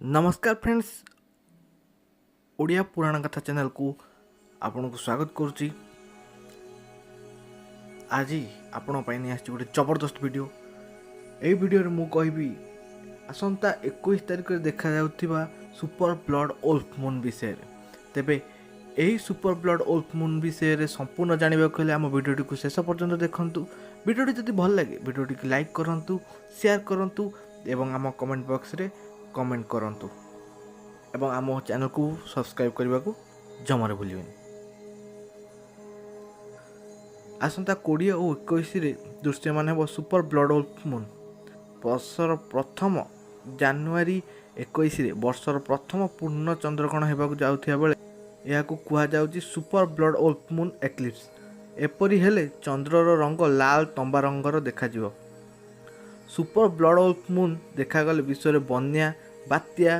ନମସ୍କାର ଫ୍ରେଣ୍ଡସ୍, ଓଡ଼ିଆ ପୁରାଣ କଥା ଚ୍ୟାନେଲକୁ ଆପଣଙ୍କୁ ସ୍ୱାଗତ କରୁଛି। ଆଜି ଆପଣଙ୍କ ପାଇଁ ନେଇ ଆସିଛି ଗୋଟେ ଜବରଦସ୍ତ ଭିଡ଼ିଓ। ଏହି ଭିଡ଼ିଓରେ ମୁଁ କହିବି ଆସନ୍ତା 21 ତାରିଖରେ ଦେଖାଯାଉଥିବା ସୁପର ବ୍ଲଡ଼ ଓଲ୍ଫ ମୁନ୍ ବିଷୟରେ। ତେବେ ଏହି ସୁପର ବ୍ଲଡ଼ ଓଲ୍ଫ ମୁନ୍ ବିଷୟରେ ସମ୍ପୂର୍ଣ୍ଣ ଜାଣିବାକୁ ହେଲେ ଆମ ଭିଡ଼ିଓଟିକୁ ଶେଷ ପର୍ଯ୍ୟନ୍ତ ଦେଖନ୍ତୁ। ଭିଡ଼ିଓଟି ଯଦି ଭଲ ଲାଗେ, ଭିଡ଼ିଓଟିକୁ ଲାଇକ୍ କରନ୍ତୁ, ସେୟାର କରନ୍ତୁ ଏବଂ ଆମ କମେଣ୍ଟ ବକ୍ସରେ କମେଣ୍ଟ କରନ୍ତୁ ଏବଂ ଆମ ଚ୍ୟାନେଲକୁ ସବସ୍କ୍ରାଇବ୍ କରିବାକୁ ଜମାରୁ ଭୁଲିବେନି। ଆସନ୍ତା 20 ଓ 21ରେ ଦୃଶ୍ୟମାନ ହେବ ସୁପର ବ୍ଲଡ଼ ଓଲ୍ଫ ମୁନ୍। ବର୍ଷର ପ୍ରଥମ ଜାନୁଆରୀ 21ରେ ବର୍ଷର ପ୍ରଥମ ପୂର୍ଣ୍ଣ ଚନ୍ଦ୍ରଗ୍ରହଣ ହେବାକୁ ଯାଉଥିବା ବେଳେ ଏହାକୁ କୁହାଯାଉଛି super blood wolf Moon eclipse. ଏପରି ହେଲେ ଚନ୍ଦ୍ରର ରଙ୍ଗ ଲାଲ ତମ୍ବା ରଙ୍ଗର ଦେଖାଯିବ। ସୁପର ବ୍ଲଡ଼ ଓଲ୍ଫ ମୁନ୍ ଦେଖାଗଲେ ବିଶ୍ୱରେ ବନ୍ୟା, ବାତ୍ୟା,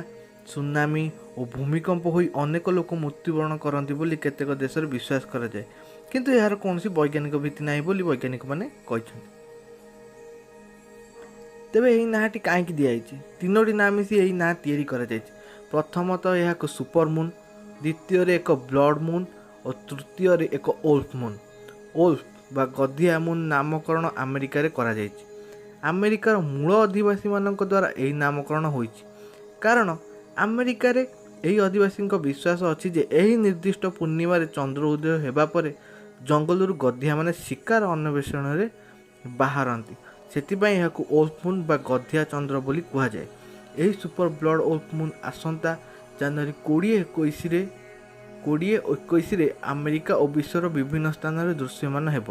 ସୁନାମି ଓ ଭୂମିକମ୍ପ ହୋଇ ଅନେକ ଲୋକ ମୃତ୍ୟୁବରଣ କରନ୍ତି ବୋଲି କେତେକ ଦେଶରେ ବିଶ୍ୱାସ କରାଯାଏ। କିନ୍ତୁ ଏହାର କୌଣସି ବୈଜ୍ଞାନିକ ଭିତ୍ତି ନାହିଁ ବୋଲି ବୈଜ୍ଞାନିକମାନେ କହିଛନ୍ତି। ତେବେ ଏହି ନାଁଟି କାହିଁକି ଦିଆଯାଇଛି? ତିନୋଟି ନାଁ ମିଶି ଏହି ନାଁ ତିଆରି କରାଯାଇଛି। ପ୍ରଥମତଃ ଏହାକୁ ସୁପର ମୁନ୍, ଦ୍ୱିତୀୟରେ ଏକ ବ୍ଲଡ଼ ମୁନ୍ ଓ ତୃତୀୟରେ ଏକ ଓଲ୍ଫ ମୁନ୍। ଓଲ୍ଫ ବା ଗଧିଆ ମୁନ୍ ନାମକରଣ ଆମେରିକାରେ କରାଯାଇଛି। ଆମେରିକାର ମୂଳ ଅଧିବାସୀମାନଙ୍କ ଦ୍ୱାରା ଏହି ନାମକରଣ ହୋଇଛି, କାରଣ ଆମେରିକାରେ ଏହି ଅଧିବାସୀଙ୍କ ବିଶ୍ୱାସ ଅଛି ଯେ ଏହି ନିର୍ଦ୍ଦିଷ୍ଟ ପୂର୍ଣ୍ଣିମାରେ ଚନ୍ଦ୍ର ଉଦୟ ହେବା ପରେ ଜଙ୍ଗଲରୁ ଗଧିଆମାନେ ଶିକାର ଅନ୍ୱେଷଣରେ ବାହାରନ୍ତି। ସେଥିପାଇଁ ଏହାକୁ ଓଲ୍ଫ ମୁନ୍ ବା ଗଧିଆ ଚନ୍ଦ୍ର ବୋଲି କୁହାଯାଏ। ଏହି ସୁପର ବ୍ଲଡ଼ ଓଲ୍ଫ ମୁନ୍ ଆସନ୍ତା ଜାନୁଆରୀ 20 21ରେ ଆମେରିକା ଓ ବିଶ୍ୱର ବିଭିନ୍ନ ସ୍ଥାନରେ ଦୃଶ୍ୟମାନ ହେବ।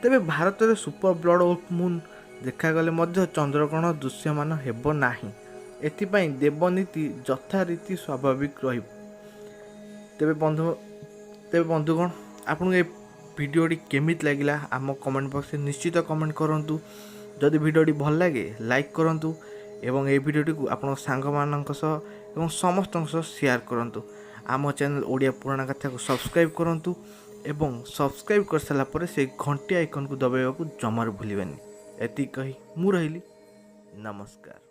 ତେବେ ଭାରତରେ ସୁପର ବ୍ଲଡ଼ ଓଲ୍ଫ ମୁନ୍ ଦେଖାଗଲେ ମଧ୍ୟ ଚନ୍ଦ୍ରଗ୍ରହଣ ଦୃଶ୍ୟମାନ ହେବ ନାହିଁ। ଏଥିପାଇଁ ଦେବନୀତି ଯଥାରୀତି ସ୍ୱାଭାବିକ ରହିବ। ତେବେ ବନ୍ଧୁଗଣ, ଆପଣଙ୍କୁ ଏ ଭିଡ଼ିଓଟି କେମିତି ଲାଗିଲା, ଆମ କମେଣ୍ଟ ବକ୍ସରେ ନିଶ୍ଚିତ କମେଣ୍ଟ କରନ୍ତୁ। ଯଦି ଭିଡ଼ିଓଟି ଭଲ ଲାଗେ, ଲାଇକ୍ କରନ୍ତୁ ଏବଂ ଏହି ଭିଡ଼ିଓଟିକୁ ଆପଣଙ୍କ ସାଙ୍ଗମାନଙ୍କ ସହ ଏବଂ ସମସ୍ତଙ୍କ ସହ ସେୟାର କରନ୍ତୁ। ଆମ ଚ୍ୟାନେଲ୍ ଓଡ଼ିଆ ପୁରାଣ କଥାକୁ ସବସ୍କ୍ରାଇବ୍ କରନ୍ତୁ ଏବଂ ସବସ୍କ୍ରାଇବ୍ କରିସାରିଲା ପରେ ସେଇ ଘଣ୍ଟି ଆଇକନ୍କୁ ଦବାଇବାକୁ ଜମାରୁ ଭୁଲିବେନି। ଏତିକି କହି ମୁଁ ରହିଲି, ନମସ୍କାର।